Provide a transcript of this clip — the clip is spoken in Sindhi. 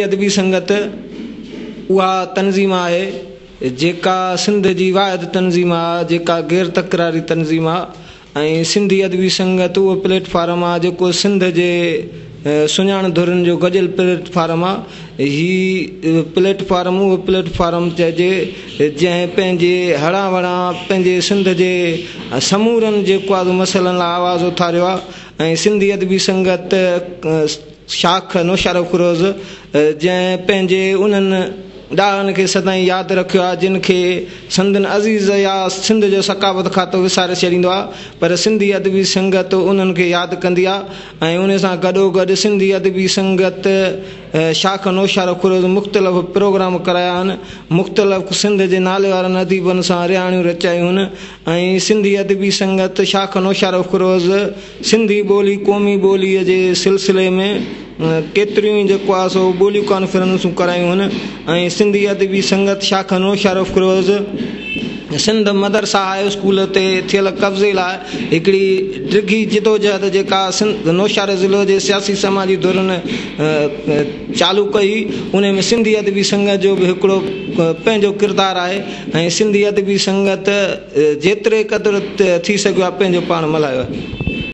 ادبي سنگت اها تنظيم آهي جيڪا سنڌ جي واحد تنظيم آهي جيڪا غير تڪراري تنظيم آهي ۽ سنڌي ادبي سنگت اهو پليٽ فارم آهي جيڪو سنڌ جي سڃاڻ ڌرين جو گڏيل پليٽ فارم آهي. هي پليٽ فارم اهو پليٽ فارم چئجي جنهن پنهنجي هڙان وڙان پنهنجي سنڌ جي سمورن جيڪو آهي مسئلن لاء آواز اٿاريو آهي ۽ سنڌي ادبي سنگت شاخ نوشهروفيروز جنهن پنهنجي انهن ڏاهن کي سدائين ياد رکيو آهي جن کي سندن عزيز يا سنڌ جو ثقافت کاتو وساري ڇڏيندو آهي پر سنڌي ادبي سنگت انهن کي ياد ڪندي آهي ۽ ان سان گڏوگڏ سنڌي ادبي سنگت شاخ نوشهروفيروز مختلف پروگرام ڪرايا آهن مختلف سنڌ جي نالي وارن اديبن سان رهاڻيون رچايون آهن ۽ سنڌي ادبي سنگت شاخ نوشهروفيروز سنڌي ٻولي قومي ٻوليء جي سلسلي ۾ ڪيتريون ئي جيڪو آهي سو ٻوليون ڪانفرنسون ڪرايون آهن ۽ سنڌي ادبي سنگت شاخ نوشهروفيروز سنڌ مدرسه هاء اسڪول تي ٿيل قبضي لاء هڪڙي ڊگهي جدوجهد جيڪا سنڌ نوشهري ضلعي جي سياسي سماجي ڌرين چالو ڪئي ان ۾ سنڌي ادبي سنگت جو به هڪڙو پنهنجو ڪردار آهي ۽ سنڌي ادبي سنگت جيتري قدر ٿي سگهيو آهي پنهنجو پاڻ ملهايو آهي.